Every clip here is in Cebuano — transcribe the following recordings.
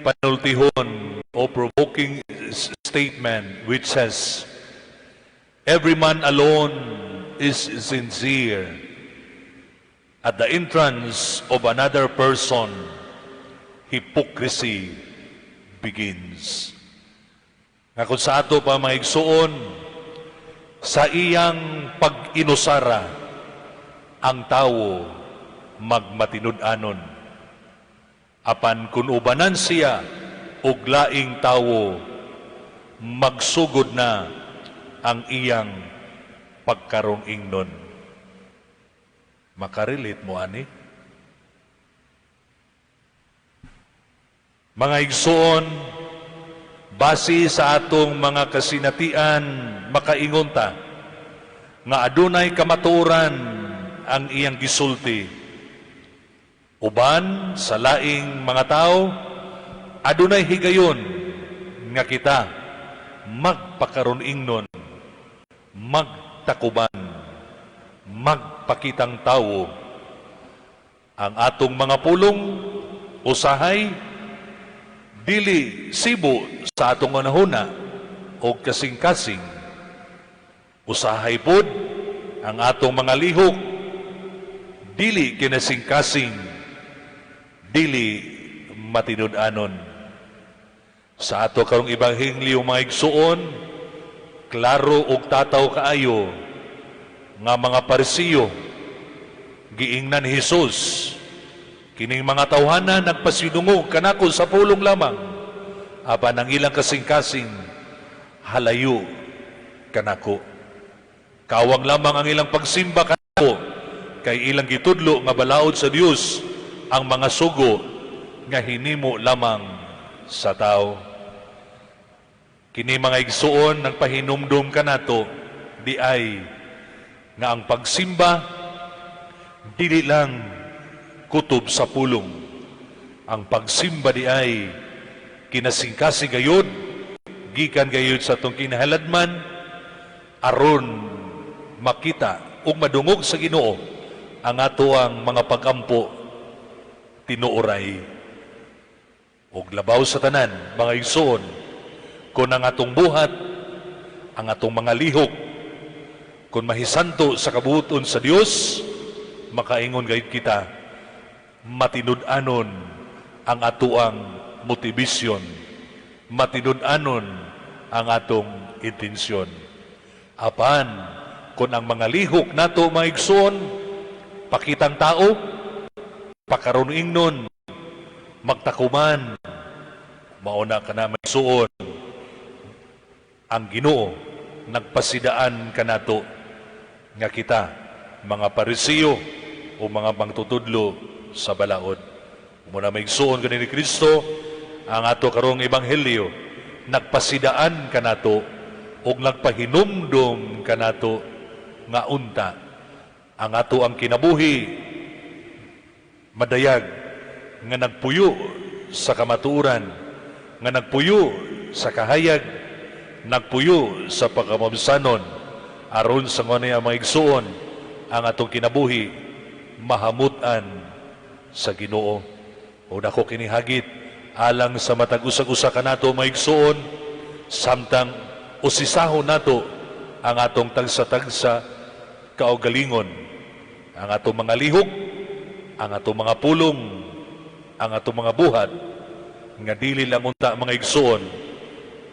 panultihon o provoking statement which says, "Every man alone is sincere. At the entrance of another person, hypocrisy begins." Nga kung sa ato pa, mga igsuon, sa iyang pag-inusara, ang tawo magmatinud-anon. Apan kung ubanan siya og laing tawo, magsugod na ang iyang pagkaron-ingnon. Makarelate mo ani? Mga igsoon, base sa atong mga kasinatian, makaingon ta nga adunay kamatuoran ang iyang gisulti. Uban sa laing mga tao, adunay higayon nga kita magpakaron-ingnon, magtakuban, magpakitang tawo. Ang atong mga pulong usahay dili sibo sa atong hunahuna o kasing-kasing. Usahay pod ang atong mga lihok dili kinasing-kasing, dili matinud-anon. Sa ato karong ebanghelyo, mga igsuon, klaro ug tataw kaayo nga mga Parisiyo giingnan ni Jesus, "Kining mga tawhana nagpasidungog kanako sa pulong lamang, apan ang ilang kasing-kasing halayo kanako. Kawang lamang ang ilang pagsimba kanako, kay ilang gitudlo nga balaod sa Dios ang mga sugo nga hinimo lamang sa tao." Kini, mga igsuon, nagpahinumdum kanato di ay nga ang pagsimba dili lang kutob sa pulong. Ang pagsimba di ay kinasingkasing gayud, gikan gayud sa atong kinahaladman, aron makita ug madungog sa Ginoo ang atoang mga pagampo tinuoray. Ug labaw sa tanan, mga igsoon, kung ang atong buhat, ang atong mga lihok, kung mahisanto sa kabuoton sa Dios, makaingon gayud kita, matinud-anon ang atoang motivasyon, matinud-anon ang atong intensyon. Apan, kung ang mga lihok nato, mga igsoon, pakitang tao, pakaron-ingnon, magtakuman, mauna ka na, mga igsoon, ang Ginoo nagpasidaan kanato nga kita mga Parisiyo o mga mangtutudlo sa balaod. Muna, mga igsoon kani ni Kristo, ang ato karong ebanghelyo nagpasidaan kanato ug nagpahinumdum kanato nga unta ang ato ang kinabuhi madayag nga nagpuyo sa kamatuoran, nga nagpuyo sa kahayag, nagpuyo sa pagkamabsanon, aron sa ngunay, mga igsuon, ang atong kinabuhi mahamutan sa Ginoo. O dako kini hagit alang sa matag usa-usa kanato, mga igsuon, samtang usisahon nato ang atong tagsa-tagsa kaugalingon, ang atong mga lihok, ang atong mga pulong, ang atong mga buhat, nga dili lang unta, mga igsuon,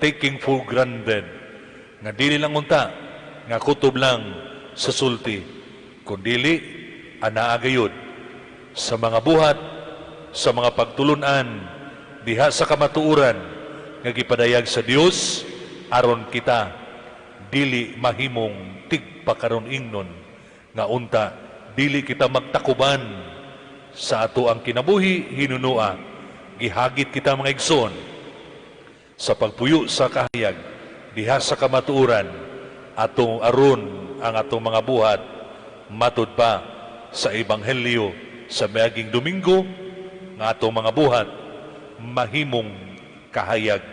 taking for granted, nga dili lang unta nga kutob lang sa sulti, kundili anaa gayud sa mga buhat, sa mga pagtulunan diha sa kamatuoran nga gipadayag sa Dios, aron kita dili mahimong tigpakaron ingnon, nga unta dili kita magtakuban sa ato ang kinabuhi hinunua. Gihagit kita, mga igsoon, sa pagpuyo sa kahayag diha sa kamatuoran atong aron ang atong mga buhat matud pa sa ebanghelyo sa miaging Domingo, nga atong mga buhat mahimong kahayag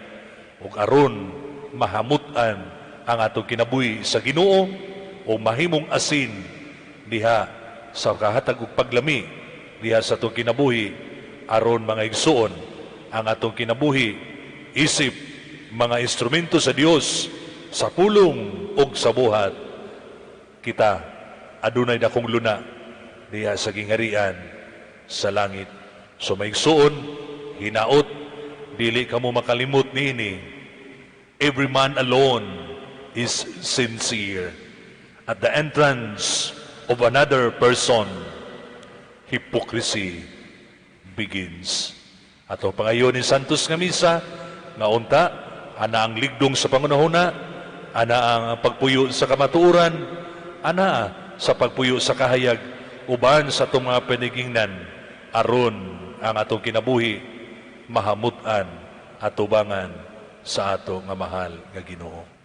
ug aron mahamut-an ang atong kinabuhi sa Ginoo o mahimong asin diha sa kahatag ug paglami diha sa atong kinabuhi, aron, mga igsuon, ang atong kinabuhi isip mga instrumento sa Dios sa pulong ug sa buhat, kita adunay dakong luna diha sa gingharian sa langit. So mga igsuon, hinaot dili kamo makalimot niini. Every man alone is sincere. At the entrance of another person, hypocrisy begins. Ato pangayo ni Santos nga Misa, nga unta, ana ang ligdong sa pangunahuna, ana ang pagpuyo sa kamatuoran, ana sa pagpuyo sa kahayag, uban sa atong mga panigingnan, aron ang atong kinabuhi, mahamut-an atubangan sa ato nga mahal nga Ginoo.